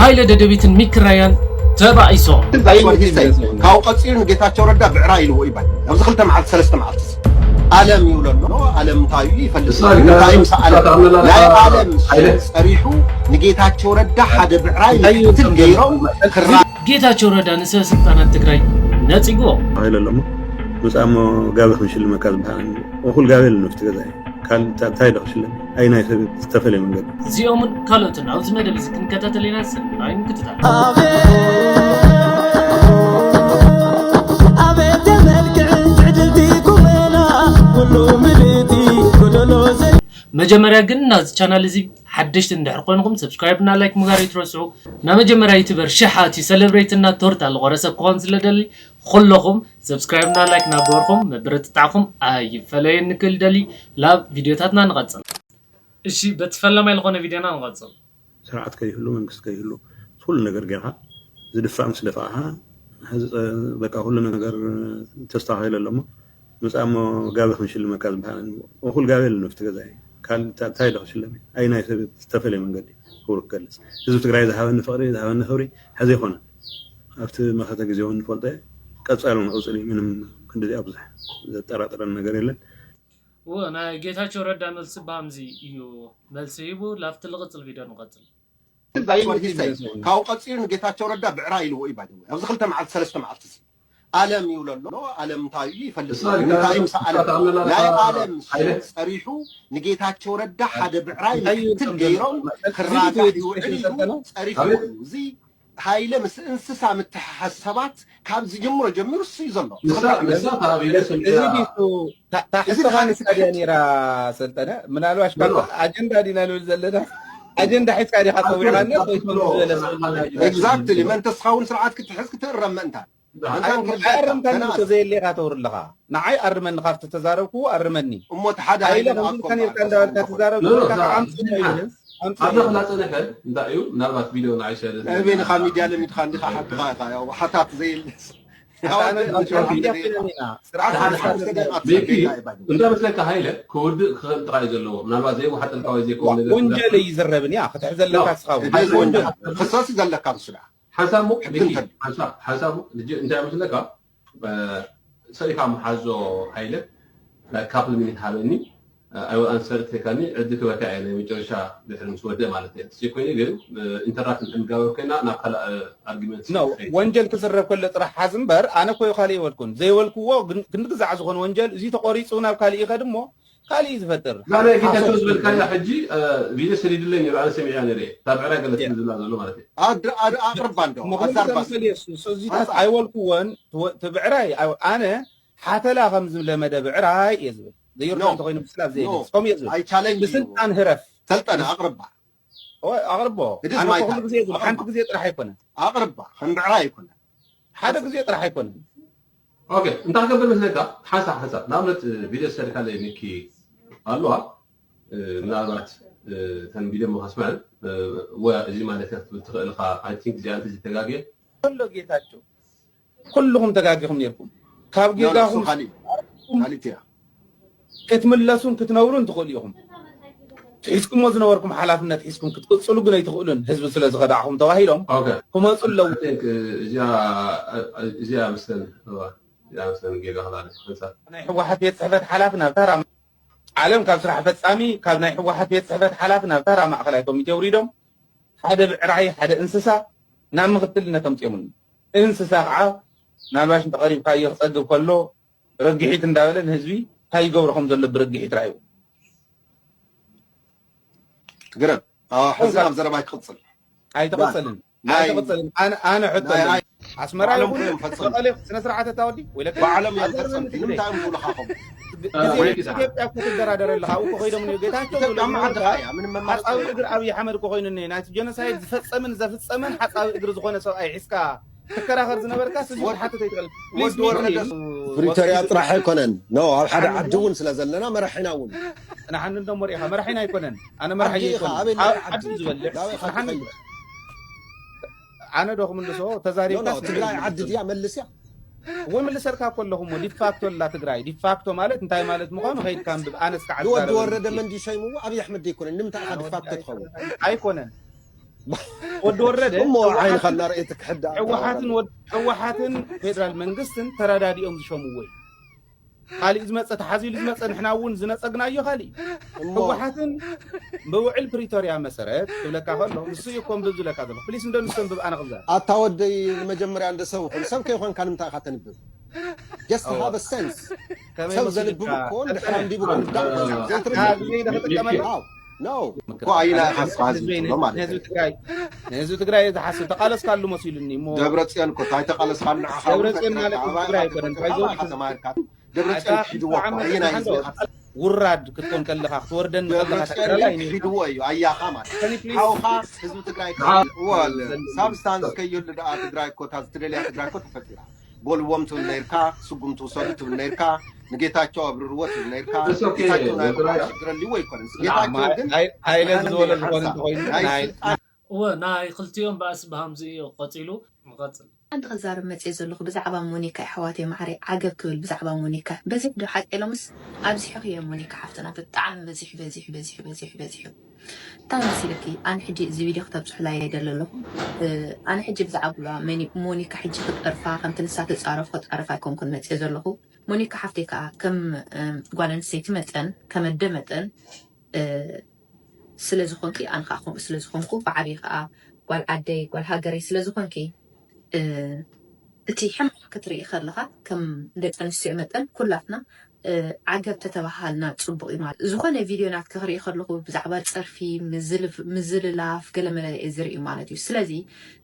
ሃይለ ደደቢትን ሚኪ ራያን ተባኢሶም። ካብኡ ቀፂሉ ንጌታቸው ረዳ ብዕራይ ኢልዎ ይባል ኣብዚ ክልተ መዓልቲ ሰለስተ መዓልቲ ኣለም ይብሎ ኣሎ። ኣለም እንታይ እዩ ይፈልጥ እንታይ ምስ ኣለም ናይ ኣለም ጸሪሑ ንጌታቸው ረዳ ሓደ ብዕራይ ምክትል ገይሮም ክራ ጌታቸው ረዳ ንሰበ ስልጣናት ትግራይ ነፂግዎ። ሃይለ ኣለሞ ምፃሞ ጋቢ ክንሽልመካ ዝበሃል እኹል ጋቢ ኣለፍቲ ገዛ ካልእ እንታይ ዶ ክሽለም ኣይ ናይ ሰብ ዝተፈለየ መንገዲ እዚኦምን ካልኦትን ኣብዚ መደብ እዚ ክንከታተል ኢና። ሰናይ ምክትታል። ኣቤት የመልክዕ ትዕድልቲ ቁመና ኩሉ ምልእቲ ጎደሎ ዘይ መጀመርያ ግን ናዚ ቻናል እዚ ሓደሽቲ እንድሕር ኮይንኩም ሰብስክራይብ እና ላይክ ምግባር ይትረስዑ። እና መጀመርያ ዩቱበር ሽሓት እዩ ሰለብሬት እና ቶርታ ልቆረሰ ክኾን ስለደሊ ኩለኹም ሰብስክራይብ እና ላይክ እናገበርኩም መበረትታዕኩም ኣይፈለየኒ ክል ደሊ። ላብ ቪዲዮታትና ንቐጽል። እሺ በቲ ፈለማይ ዝኾነ ቪዲዮና ንቐጽል። ስርዓት ከይህሉ መንግስቲ ከይህሉ ኩሉ ነገር ጌርካ ዝድፋእ ምስ ደፋእካ ሕዚ በቃ ኩሉ ነገር ተስተካኪሉ ኣለሞ ምፃሞ ጋቢ ክንሽልመካ ዝበሃል እኹል ጋቢ ኣለፍቲ ገዛ ካልእ እንታይ ዶ ክሽለም ኣይ ናይ ሰብ ዝተፈለየ መንገዲ ክብሩ ክገልፅ ህዝቢ ትግራይ ዝሃበኒ ፍቅሪ ዝሃበኒ ክብሪ ሕዚ ይኮነ ኣብቲ መኸተ ግዜ እውን ንፈልጦ ቀፃሉ ንቅፅል ምንም ክንዲዚኣ ብዙሕ ዘጠራጥረን ነገር የለን። እወ ናይ ጌታቸው ረዳ መልሲ ብሃምዚ እዩ መልሲ ሂቡ። ላብቲ ልቕፅል ቪድዮ ንቐፅል። ካብኡ ቀፂሉ ንጌታቸው ረዳ ብዕራይ ኢልዎ እዩ ባይ ኣብዚ ክልተ መዓልቲ ሰለስተ መዓልቲ እዚ ኣለም ይብሎ ኣሎ። ኣለም እንታይ እዩ ይፈልጥ እንታይ ምስ ኣለም ናይ ኣለም ጸሪሑ ንጌታቸው ረዳ ሓደ ብዕራይ ምክትል ገይሮም ክራጋሕ ይውዕል እዩ ጸሪሑ እዩ እዚ ሃይለ ምስ እንስሳ ምትሕሓዝ ሰባት ካብ ዝጅምሮ ጀሚሩ እሱ እዩ ዘሎ። ንሳ ንሳ ካብ ኢለ ሰሚዐ እዚ ዲሱ ታሕስኻ ንሳ ድያ ነይራ ሰልጠነ ምናልባሽ ካብ ኣጀንዳ ዲና ንብል ዘለና ኣጀንዳ ሒዝካ ዲኻ ፀዊዕኻና ወይ ከምዚ ዝበለ ስምዕና እዩ። ኤግዛክትሊ መን ተስኻ እውን ስርዓት ክትሕዝ ክትእረም ምእንታ ኣርምታኒ እኮ ዘየለ ኢኻ ተውሪ ኣለኻ ንዓይ ኣርመኒ ካብቲ ተዛረብኩ ኣርመኒ እሞ እቲ ሓደ ሃይለ ሃይለ ከምዚ ኣኮ ኢልካ ነርካ እንዳበልካ ትዛረብ ኖ፣ ኖ፣ ዘለካ ዛ- ኣምፅእ ኢለን ኣምፅእ ኣብዛ ኢለን ክላ ፀንሐ እንታይ እዩ ምናልባት ቪድዮ ንዓይ ሸር እቤንኻ ሚድያ ለሚድኻ እንዲኻ ሓቅኻ ኢኻ ያው ሓታት ዘየለ ሚድያ ኮይነን ኢና ስርዓት ሓደ ሓሳብ ሓደ ዘለና ቤኪ እንታይ መስለካ ሃይለ ክውድእ ክኽእል ጥራይ ዘለዎ ምናልባት ዘይወሓጠልካ ወይ ዘይከውን ነገር ወንጀል እዩ ዝረብ እያ ክትሕዘለካ ኖ። ስኻ እዚ ወንጀል ክሰስ እዩ ዘለካ ንሱ ደኣ ሓንሳብ ሙቅ ሕጊ ቤኪ እንተሎ። ሓንሳብ ሓንሳብ ሙቅ ልጅ እንታይ መስለካ ሰሪካ መሓዞ ሃይለ ካፕል ሚኒት ሃበኒ ኣይወል ኣንሰር ተካኒ ዕድል ክበካ እየ ናይ መጨረሻ ድሕሪ ምስ ወደ ማለት እየ እሱ ኮይኑ ግን ኢንተራክት እንተንጋበር ኮይና ናብ ካልእ ኣርጊመንት ኖ ወንጀል ክስረብ ከሎ ጥራሕ ሓዝ እምበር ኣነ ኮ ካልእ ይበልኩን ዘይበልክዎ ግን- ክንዲ ግዛዕ ዝኾነ ወንጀል እዚ ተቆሪፁ ናብ ካልእ ይኸድ እሞ ካልእ እዩ ዝፈጥር እዛ ናይ ጌታቸው ዝበልካያ ሕጂ ቪድዮ ሰዲድለይ ነይሩ ኣነ ሰሚዕያ ነይረ እየ እታ ብዕራይ ገለ ትብል ዝብላ ዘሎ ማለት እዩ ኣድ- ኣድ- ኣቅርባ እንዶ ምክንያቱ ኣዛርባ ተምሰል እየ እሱ እዚታት ኣይወልክዎን ትወ- ትብዕራይ ኣይ- ኣነ ሓተላ ከም ዝለመደ ብዕራይ እየ ዝብል ዘየርዶ ኖ። እንተኮይኑ ምስላ ኖ። ዘይደስ ከምኡ እየ ዝብል ኣይ ቻለንጅ እዩ። ብስልጣን ህረፍ ሰልጠነ ኣቅርባ ወይ ኣቅርቦ It is ኣነ my እኮ ኩሉ time. ግዜ ዝብል ሓንቲ ግዜ ጥራሕ ኣይኮነን ኣቅርባ ከም ብዕራይ ኣይኮነን ሓደ ግዜ ጥራሕ ኣይኮነን ኦኬ እንታይ ክገብር መስለካ ሓንሳብ ሓንሳብ ንኣብነት ቪድዮ ዝሰድካለይ ሚኪ ኣለዋ ምናልባት እተን ቪድዮ መኸስመዐን ወ እዚ ማለት እያ ክትብል ትኽእል ኢኻ ኣይ ቲንክ እዚኣ እንተዘይተጋግየ ከሎ ጌታቸው ኩልኹም ተጋጊኹም ነርኩም ካብ ኖ፣ ኖ፣ እሱ ጌጋኹም ካሊእ ካሊእ እያ ክትምለሱን ክትነብሩን ትኽእሉ ኢኹም ትሒዝኩሞ ዝነበርኩም ሓላፍነት ሒዝኩም ክትቅፅሉ ግን ኣይትኽእሉን ህዝቢ ስለ ዝኸዳዕኹም ተባሂሎም ኦኬ ክመፁ ኣለዉ I think እዚኣ እዚኣ መሰለኒ እዋ እዚኣ መሰለኒ ጌጋ ክላለ ሓንሳብ ናይ ህወሓት ቤት ፅሕፈት ሓላፊ ናብ ታራ ዓለም ካብ ስራሕ ፈፃሚ ካብ ናይ ህወሓት ቤት ፅሕፈት ሓላፊ ናብ ታራ ማእኸላይ ኮሚቴ ውሪዶም ሓደ ብዕራይ ሓደ እንስሳ ናብ ምክትልነት ኣምፅኦምሉ እንስሳ ከዓ ምናልባሽ እንተቀሪብካዮ ክፀግብ ከሎ ረግሒት እንዳበለ ንህዝቢ እንታይ ይገብሮ ከም ዘሎ ብረግሒት ራእዩ ግረም ሕዚ ናብ ዘረባይ ክቕፅል ኣይተቐፅልን ናይ- ኣይተቐፅልን ኣነ- ኣነ ሕቶ ናይ- ኣለኒ። ናይ- ኣስመራ ባዕሎም ይኹን ኮይኖም ፈፀሙ። መቐለ ስነ ስርዓት እታ ወዲ ወይለካ ባዕሎም እዮም ኣዘርበኒ ፈፀሙ ትግሬ። ንምንታይ እዮም ዝብሉኻ ከምኡ ግዜ ወይ ጌታ። ኢትዮጵያ እኮ ትደራደር ኣለኻ ኣብኡ እኮ ኮይዶም ነዩ ጌታቸው ኢትዮጵያ ዝብሉ መዓት ዘለዉ እያ ምንም መማረፂ ሓፃዊ እግሪ ኣብይ ኣሕመድ እኮ ኮይኑኒ ናይቲ ጀኖሳይድ ዝፈፀምን ዘፍፀመን ሓፃዊ እግሪ ዝኾነ ሰብኣይ ሒዝካ ትከራኸር ዝነበርካ ስዚ ክትሓትት ኣይትኽእል ወዲ ወረደ ፕሪቶርያ ጥራሕ ኣይኮነን ኖ ኣብ ሓደ ዓዲ እውን ስለ ዘለና መራሒና እውን ንሓኒ እንዶ መሪእኻ መራሒና ኣይኮነን ኣነ መራሒ ዓዲ ኢኻ ኣይኮነን ኣበይ ኣብ መራሒ ዓዲ ዓዲ ዝበልዕ ናበይ ኢኻ ንሓኒ ትኸይድ ኣነ ዶ ክምልሶ ኖ ኖ ተዛሪብካ ትግራይ ዓዲ ድያ መልስ እያ ወይ ምልሰልካ እኮ ኣለኹ እሞ ዲፋክቶ ኣላ ትግራይ ዲፋክቶ ማለት እንታይ ማለት ምዃኑ ከይድካ ኣንብብ ኣነ እስካዕ ንወዲ ኣዛረበኒ ወረደ መንዲ ሸይምዎ ኣብይ ኣሕመድ ኣይኮነን ንምንታይ ኢኻ ዲፋክቶ ትኸውን ኣይኮነን ወዲ ወረደ እሞ ህወሓትን- ዓይንኻ እናረእየ ትክሕዳ ህወሓትን ወድ- ህወሓትን ፌደራል መንግስትን ተረዳዲኦም ዝሸምዎ እዩ። ካሊእ ዝመፀ ተሓዚሉ ዝመፀ ንሕና እውን ዝነፀግናዮ ካሊእ እዩ። እሞ ህወሓትን ብውዕል ፕሪቶርያ መሰረት ክብለካ ከሎ ንሱ እዩ ኮንብብ ዝብለካ ዘሎ። ፕሊስ እንዶ ንሰንብብ ኣነ ክዛ ኣታ ወደይ ንመጀመርያ እንደ ሰብ ኹን ሰብ ከይኾንካ ንምንታይ ኢኻ ተንብብ? Just እዋ። have a sense። ከመይ ሰብ መሲሉ ዘንብብ ኢኻ? እኮ እንድሕር ቀጣይ ኣንቢቡ ኣብ- ክርዳእ ኣብ- ዘይትርዳእ ካብ ዘይንኽጥቀመሉ How? No። ምክር- እኮ ኣይና ኢኻ ህዝቢ ስቃዚ ህዝቢ ዘሎ ማለት ንህዝቢ ትግራይ ንህዝቢ ትግራይ ዝሓስብ ተቃለስካሉ መሲሉኒ እሞ ደብረፅዮን እኮ እንታይ ተቃለስካሉ ንዓኻ እውን ደብረፅዮን ፈጢራ ማለት ኣባይ ትግራይ ኣይኮነን ኣይኮነን። ኣባይ ኢኻ ተማሂርካ ደብረፅዮን ኣታ ክሒድዎ እኮ ዓመት ኣየናይ ሓንዶ ህዝቢ ኢኻ ውራድ ክትኮን ከለኻ ክትወርደኒ ከለኻ ደብረፅዮን ተጋዳላይ ግን ነይርካ። ክሒድዎ እዩ ኣያኻ ማለት Can you please ሓውኻ ህዝቢ ትግራይ ክወል ሳብስታንስ ከይህሉ ደኣ ትግራይ እኮ እታ ዝትደልያ ትግራይ እኮ ተፈጢራ ጎልዎም ትብል ነርካ ስጉም ትውሰዱ ትብል ነርካ ንጌታቸው ኣብርርዎ ትብል ነርካ It's okay. ጌታቸው ናይ ትግራይ- ሽግር ኣልዎ ኣይኮነን ጌታቸው ግን ሃይለ ኣስልጣንን ዝበሎ ናይ ዝኾነ ሓንሳብ እንተኮይኑ ናይ ናይ ስልጣን እወ ናይ ክልቲኦም ባእሲ ብሃምዚ እዩ ቀፂሉ ንቐፅል። ሓንቲ ክዛረብ መፅየ ዘለኹ ብዛዕባ ሞኒካ ኣሕዋተይ ማዕረይ ዓገብ ክብል ብዛዕባ ሞኒካ በዚሕ ዶ ሓቂ ኢሎምስ ኣብዚሕኽዮ ሞኒካ ሓፍትና ብጣዕሚ በዚሑ በዚሑ በዚሑ በዚሑ በዚሑ እንታይ መሲልኪ ኣነ ሕጂ እዚ ቪድዮ ክተብፅሑላ እየ ደለ ኣለኹ ኣነ ሕጂ ብዛዕባ ሞኒካ ሕጂ ክጠርፋ ከምቲ ንሳ ትፃረፍ ክጣረፍ ኣይኮንኩን መፅየ ዘለኹ ሞኒካ ሓፍተይ ከዓ ከም ጓል ኣንስተይቲ መጠን ከም ኣደ መጠን ስለ ዝኾንኪ ኣነ ከዓ ከምኡ ስለ ዝኾንኩ ብዓብዪ ከዓ ጓል ዓደይ ጓል ሃገረይ ስለ ዝኾንኪ እቲ ሕማቕ ክትርኢ ከለኻ ከም ደቂ ኣንስትዮ መጠን ኩላትና ዓገብ ተተባሃልና ፅቡቕ እዩ ማለት ዝኾነ ቪድዮ ናትኪ ክርኢ ከለኹ ብዛዕባ ፀርፊ ምዝልላፍ ገለመለ እየ ዝርኢ ማለት እዩ ስለዚ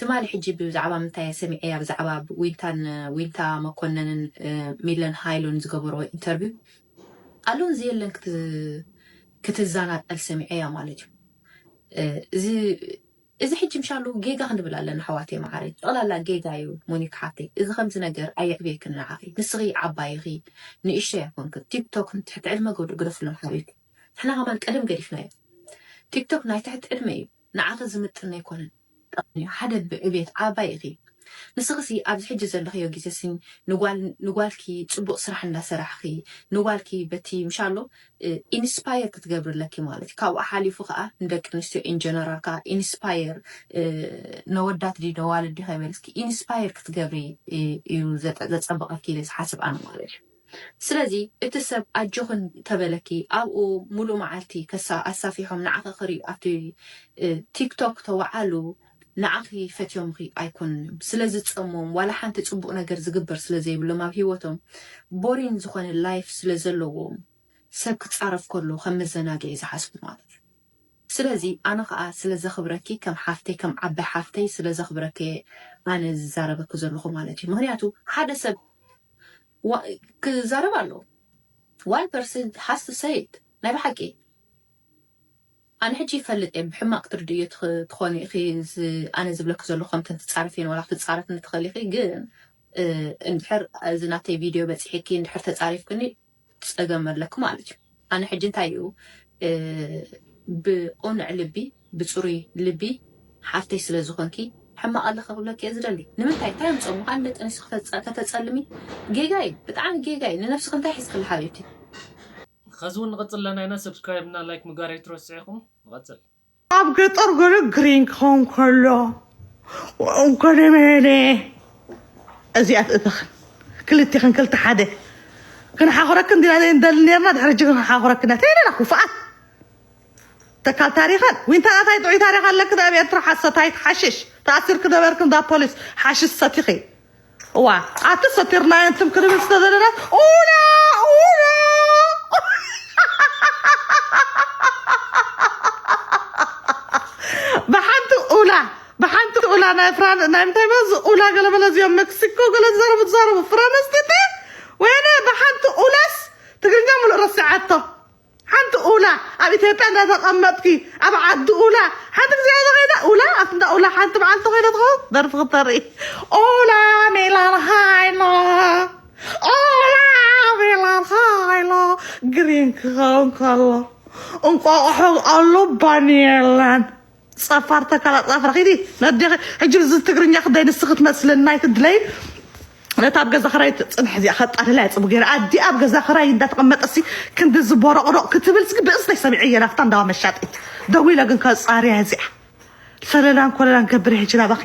ትማሊ ሕጂ ብዛዕባ ምንታይ ሰሚዐያ ብዛዕባ ዊንታን ዊንታ መኮነንን ሚለን ሃይሉን ዝገበርዎ ኢንተርቪው ኣሎን ዘየለን ክትዛናጠል ሰሚዐያ ማለት እዩ። እዚ ሕጂ ምሻሉ ጌጋ ክንብል ኣለና ኣሕዋተይ መዓረይ። ጠቕላላ ጌጋ እዩ ሞኒካ ሓፍተይ። እዚ ከምዚ ነገር ኣየዕብየክን ንዓኺ። ንስኺ ዓባይ ኢኺ፣ ንእሽተይ ኣይኮንክን። ቲክቶክ ንትሕቲ ዕድመ ግደፉሎም ሓቢብቲ። ንሕና ከማን ቀደም ገዲፍናዮ። ቲክቶክ ናይ ትሕቲ ዕድመ እዩ። ንዓኺ ዝምጥን ኣይኮነን። ጠቕሚ ሓደ ብዕቤት ዓባይ ኢኺ ንስኽሲ ኣብዚ ሕጂ ዘለኽዮ ግዜሲ ንጓልኪ ፅቡቕ ስራሕ እንዳሰራሕኺ ንጓልኪ በቲ ምሻሎ ኢንስፓየር ክትገብሪ ኣለኪ ማለት እዩ ካብኡ ሓሊፉ ከዓ ንደቂ ኣንስትዮ ኢንጀነራል ከዓ ኢንስፓየር ነወዳት ዲ ነዋልድ ዲ ከይበልስኪ ኢንስፓየር ክትገብሪ እዩ ዘፀበቐኪ ኢለ ዝሓስብ ኣነ ማለት እዩ ስለዚ እቲ ሰብ ኣጆኽን ተበለኪ ኣብኡ ሙሉእ መዓልቲ ከሳ ኣሳፊሖም ንዓኺ ክርእዩ ኣብቲ ቲክቶክ ተወዓሉ ንዓኺ ፈትዮምኺ ኣይኮኑን እዮም ስለዝፀሞም ዋላ ሓንቲ ፅቡቕ ነገር ዝግበር ስለዘይብሎም ኣብ ሂወቶም ቦሪን ዝኾነ ላይፍ ስለዘለዎም ሰብ ክፃረፍ ከሎ ከም መዘናግዒ ዝሓስቡ ማለት እዩ ስለዚ ኣነ ከዓ ስለዘኽብረኪ ከም ሓፍተይ ከም ዓባይ ሓፍተይ ስለዘኽብረኪ ኣነ ዝዛረበኪ ዘለኹ ማለት እዩ ምክንያቱ ሓደ ሰብ ክዛረብ ኣለዎ one person has to say it ናይ ብሓቂ ኣነ ሕጂ ይፈልጥ እየ ብሕማቅ ትርድእዮ ትኾኒ ኢኺ ኣነ ዝብለኪ ዘለኹ ከምተን ትፃረፍ እየን ዋላ ክትፃረፍ ንትኽእል ኢኺ ግን እንድሕር እዚ ናተይ ቪድዮ በፂሒኪ እንድሕር ተፃሪፍክኒ ፀገም ኣለኪ ማለት እዩ ኣነ ሕጂ እንታይ እዩ ብቁንዕ ልቢ ብፅሩይ ልቢ ሓፍተይ ስለ ዝኾንኪ ሕማቕ ኣለኺ ክብለኪ እየ ዝደሊ ንምንታይ እንታይ ምፀሙ ካልእ ጥንሲ ከተፀልሚ ጌጋ እዩ ብጣዕሚ ጌጋ እዩ ንነብስኺ እንታይ ሒዝክላ ሓቢብቲ ከዚ እውን ንቐፅል ኣለና ኢና ሰብስክራይብ እና ላይክ ምግባር ኣይትረስዑ ኢኹም ንቐፅል ኣብ ገጠር ገለ ግሪን ክኸውን ከሎ ገለመለ እዚኣ ትእተኽን ክልቲኽን ክልተ ሓደ ክንሓኽረክን ዲና ዘይንደሊ ነርና ድሕሪ ሕጂ ክንሓኽረክን ኢና ተይለና ክፉኣት ተካል ታሪኸን ዊንታ ኣታይ ጥዑይ ታሪኽ ኣለክን ኣብ ኤርትራ ሓሰታይት ሓሽሽ ተኣሲርክ ነበርክን ዳ ፖሊስ ሓሽሽ ሰቲኺ እዋ ኣቲ ሰቲርናዮ እንትም ክንብል ዝተደለና ኡላ ኡላ ብሓንቲ ኡላ ብሓንቲ ኡላ ናይ ፍራን ናይ ምንታይ በዚ ኡላ ገለመለ እዚኦም ሜክሲኮ ገለ ዝዛረቡ ዝዛረቡ ፍራንስ ትቲ ወይነ ብሓንቲ ኡላስ ትግርኛ ሙሉእ ረሲዓቶ ሓንቲ ኡላ ኣብ ኢትዮጵያ እንዳተቐመጥኪ ኣብ ዓዲ ኡላ ሓንቲ ግዜ እያ ዝኸይዳ ኡላ ኣብቲ እንዳ ኡላ ሓንቲ መዓልቲ ኮይነ ትኸውን ደርፊ ክተርኢ ኡላ ሜላን ሃይሎ ኡላ ሜላን ሃይሎ ግሪን ክኸውን ከሎ እንቋቑሖ ኣሎ ባኒ የለን ጸፋር ተካላ ጻፍራ ኺዲ ነዴኺ ሕጂ ብዚ ትግርኛ ክደይ ንስኺ ትመስልን ናይ ትድለይ ነታ ኣብ ገዛ ክራይ ትጽንሕ እዚኣ ከጣልላ እያ ጽቡ ገይራ ኣዲ ኣብ ገዛ ክራይ እንዳተቐመጠሲ ክንዲ ዝቦረቕሮቕ ክትብል ስግ ብእዝነይ ሰሚዐ እየ ናፍታ እንዳዋ መሻጢት ደዊለ ግን ከጻርያ እዚኣ ሰለላን ኮለላን ከብር ይሕጂ ናባኺ።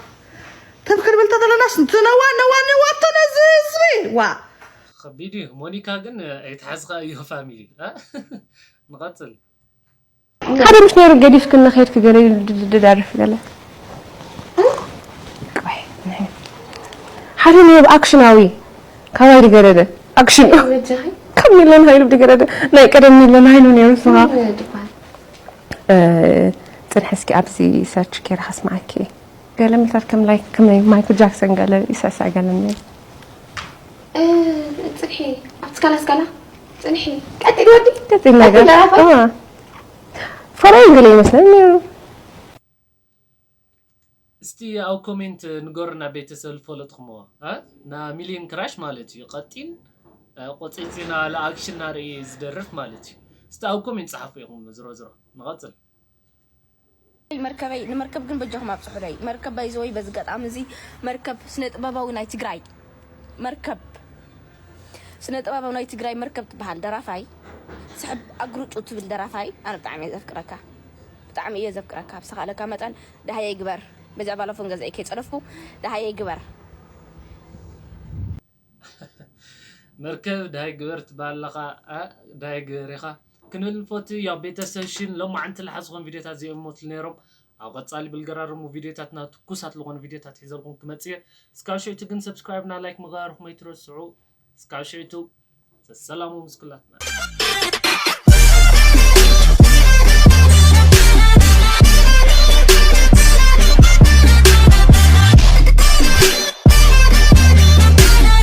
ተም ክንብል ተዘለናስ ነዋ ነዋ ነዋ ተነዚ ህዝቢ ዋ። ከቢድ እዩ። ሞኒካ ግን ኣይትሓዝኻ እዩ ፋሚሊ፣ እ? ንቐጽል። ሓደ ምስ ነይሩ ገዲፍክኒ ከይድኪ ገለ ኢሉ ድዳርፍ ገለ። ቆይ፣ ናይ ሓደ ነይሩ ኣክሽናዊ፣ ካባይ ድገረደ፣ ኣክሽን እዩ። ካብ ሚሎን ሃይሉ ድገረደ፣ ናይ ቀደም ሚሎን ሃይሉ ነይሩ ንስኻ። እ፣ ጽንሒ እስኪ ኣብዚ ሰርች ጌራ ከስምዓኪ። ገለ ሚልታት ከም ላይክ፣ ከም ናይ ማይክል ጃክሰን ገለ ይሰሳ ገለ ነይሩ። እ፣ ጽንሒ፣ ኣብቲ ስካላ ስካላ፣ ጽንሒ፣ ቀጢን ወዲ፣ ቀጢን ነገር። ቀጢን ደራፋይ። አ። ፎሎዊንግ ገለ ይመስለኒ ነይሩ። እስቲ ኣብ ኮሜንት ንገሩና ቤተሰብ ዝፈለጥኩምዎ፣ እ? ና ሚሊዮን ክራሽ ማለት እዩ። ቀጢን፣ እ፣ ቆጺጺና ለኣክሽን ናርኢ ዝደርፍ ማለት እዩ። እስቲ ኣብ ኮሜንት ጸሓፉ ኢኹም ዝሮ ዝሮ። ንቐጽል። መርከበይ፣ ንመርከብ ግን በጃኹም ኣብጽሑለይ። መርከብ ባይዘወይ በዚ ገጣሚ እዚ መርከብ ስነ ጥበባዊ ናይ ትግራይ መርከብ፣ ስነ ጥበባዊ ናይ ትግራይ መርከብ ትበሃል ደራፋይ ስሕብ ኣግሩጩ ትብል ደራፋይ ኣነ ብጣዕሚ እየ ዘፍቅረካ፣ ብጣዕሚ እየ ዘፍቅረካ። ብዝተኻእለካ መጠን ደሃየ ግበር። በዚኣ ባለፎን ገዛኢ ከይጸደፍኩ ደሃየ ግበር። መርከብ ዳይ ግበር ትበሃል ኣለኻ፣ እ፣ ዳይ ግበር ኢኻ ክንብል ንፈቱ። ያው ቤተሰብ ሽን ሎማዓንቲ ዝሓዝኹም ቪዲዮታት እዚኦም ይመስሉ ነይሮም። ኣብ ቀጻሊ ብልገራርሙ ቪዲዮታትና ትኩሳት ዝኾኑ ቪዲዮታት ሒዘልኩም ክመጽእ እየ። እስካብ ሽዑ ግን ሰብስክራይብ እና ላይክ ምግባርኩም ኣይትረስዑ። እስካብ ሽዑ ሰላሙ ምስ ኩላትና።